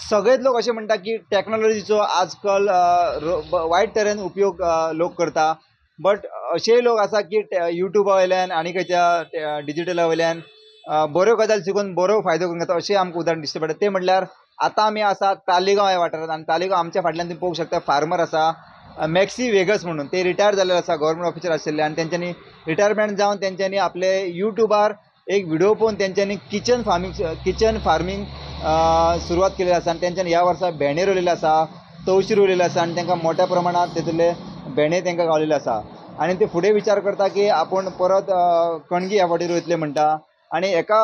सगळेच लोक अशें म्हणटा की टॅक्नोलॉजीचो आजकाल वायट तरेन उपयोग लोक करता, बट अशेय लोक आसा की युट्यूबा वयल्यान आनी खंयच्या डिजिटला वयल्यान बऱ्यो गजाल शिकून बरो फायदो करून घेता अशें आमकां उदाहरण दिश्टी पडटा. तें म्हणल्यार आतां आमी आसा तालिगांव ह्या वाठारांत आनी तालिगांव आमच्या फाटल्यान तुमी पळोवंक शकता फार्मर आसा मॅक्सी वेगस म्हणून, ते रिटायर जाल्ले आसा, गव्हर्मेंट ऑफिसर आशिल्ले आनी तेंच्यांनी रिटायरमेंट जावन तेंच्यांनी आपले युट्यूबार एक व्हिडिओ पळोवन तेंच्यांनी किचन फार्मींग सुरवात केलेली आसा आनी तेंच्यांनी ह्या वर्सा भेंडे रोयलेले आसा, तवशी रोयलेले आसा आनी तांकां मोठ्या प्रमाणांत तेतूंतले भेंडे तांकां गावलेले आसा. आनी ते फुडें विचार करता की आपूण परत कणगी ह्या फावटी रोयतले म्हणटा आनी एका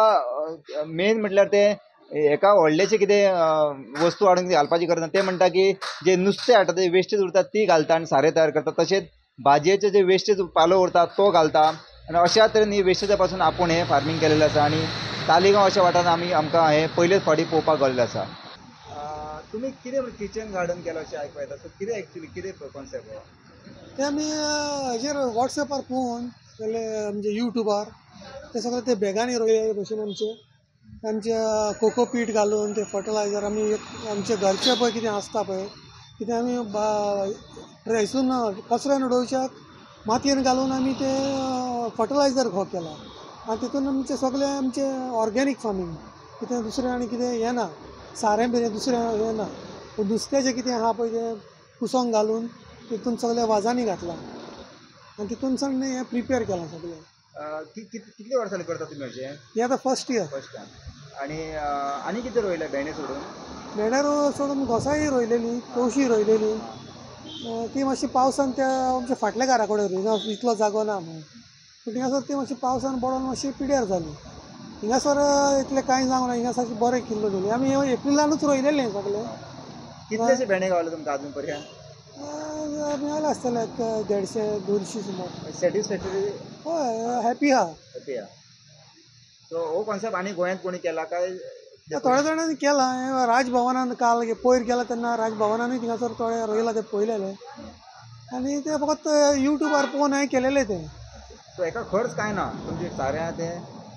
मेन म्हटल्यार ते एका व्हडलेशें कितें वस्तू हाडून घालपाची गरज ना. ते म्हणटा की जे नुस्तें हाडटा ते वेस्टेज उरता ती घालता आनी सारें तयार करता, तशेंच भाजयेचे जे वेस्टेज पालो उरता तो घालता आनी अशा तरेन ही वेस्टेजा पासून आपूण हें फार्मींग केलेलें आसा. आनी तालिगांव अशा वाठारांत आमी आमकां हें पयलेच फावटी पळोवपाक गावलेलें आसा. तुमी कितें किचन गार्डन केलां अशें आयकूं येता, सो कितें एक्चुली कितें कॉन्सेप्ट हो? ते आमी हेजेर वॉट्सएपार पळोवन जाल्यार आमचे युट्यूबार ते सगळे ते बॅगांनी रोयले भशेन आमचे आमचे कोकोपीट घालून ते फर्टिलायझर आमी एक आमचे घरचे पळय कितें आसता पळय कितें आमी हेतून कचऱ्यान उडोवच्याक मातयेन घालून आमी ते फर्टिलायझर हो केला आनी तितून आमचे सगळे आमचे ऑर्गेनीक फार्मींग कितें दुसरें आनी कितें हें ना, सारें बिरें दुसरें हें ना, पूण नुस्त्याचें कितें आहा पळय तें कुसोंक घालून तितून सगळे वाजांनी घातलां आनी तितून सावन हें प्रिपेर केलां सगळें. कितले वर्सां करता तुमी अशें? हें आतां फर्स्ट इयर. First time. आनी आनी कितें रोयलें भेंडे सोडून? भेंडे सोडून घोसाळी रोयलेली, तवशी रोयलेली, ती मातशी पावसान त्या आमच्या फाटल्या घरा कडेन रोयना, इतलो जागो ना म्हणून, पूण थिंगासर ती मातशी पावसान पडोन मातशी पिड्यार जाली. हिंगासर इतलें कांय जावंक ना, हिंगासर बरें किल्लो जाली. आमी एप्रिलानूच रोयलेलें सगळें. कितलेशे भेंडे गावले तुमकां आजून पर्यंत? मेळ्ळें आसतलें एक 150-200 सुमार. सॅटिस्फॅक्टरी? हय, हॅपी आहा. हॅपी आहा. सो हो कॉन्सेप्ट आनी गोंयांत कोणी केला काय? थोड्या जाणांनी केला. राजभवनान काल पयर गेला तेन्ना राजभवनानूय थिंगासर थोडे रोयला ते पळयलेले आनी ते फकत युट्यूबार पळोवन हांवें केलेले ते. सो हेका खर्च कांय ना तुमचे साऱ्या ते?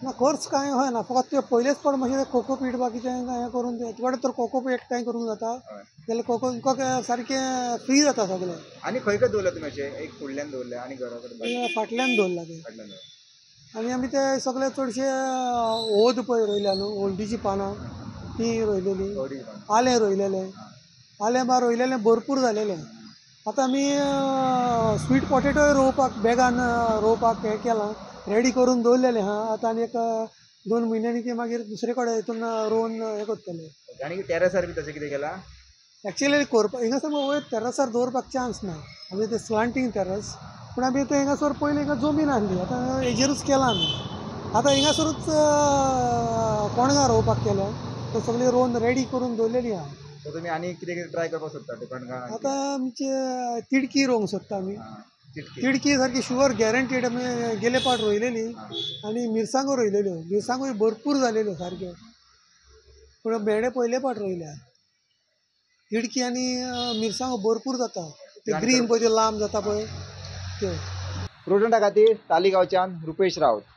ना, खर्च कांय हय ना, फकत ते पयलेच फावट मातशें कोकोपीट बाकीचें हें करून ते थोडे तर कोकोपीट कांय करूंक जाता जाल्यार कोको सारकें फ्री जाता सगळें. आनी खंय खंय दवरलें तुमी अशें? एक फुडल्यान दवरलें आनी घरा कडेन? फाटल्यान दवरलां तें. आनी आमी ते सगळे चडशे ओद पळय रोयल्या न्हू, हळदीचीं पानां तीं रोयलेलीं, आलें रोयलेलें, आलें बा रोयलेलें भरपूर जालेलें. आतां आमी स्वीट पॉटेटोय रोवपाक बॅगान रोवपाक हें केलां, रेडी करून दवरलेलें आहा. आतां आनी एक 2 म्हयन्यांनी ती मागीर दुसरे कडेन हितून रोवन हें करतले. आनी टेरसार बी तशें कितें केलां? एक्चुअली करपाक हिंगासर वयर टेरसार दवरपाक चान्स ना, आमी ते स्लांटींग टेरस, पूण आमी ते हिंगासर पयलीं हिंगा जमीन आसली, आतां हेजेरूच केलां आमी. आतां हिंगासरूच कोणगां रोवपाक केल्या, ते सगळीं रोवन रेडी करून दवरलेली आहा. तुमी आनी कितें कितें ट्राय करपाक सोदता कणगां? आतां आमचे तिडकी रोवंक सोदता आमी. तिडकी सारकी शुअर गॅरंटीड आमी गेले पाट रोयलेली आनी मिरसांगो रोयलेल्यो, मिरसांगोय भरपूर जालेल्यो सारक्यो, पूण भेंडे पयले पाट रोयल्या. तिडकी आनी मिरसांगो भरपूर जाता, ते ग्रीन पळय ते लांब जाता पळय त्यो. प्रुडंटा खातीर तालिगांवच्यान रुपेश राऊत.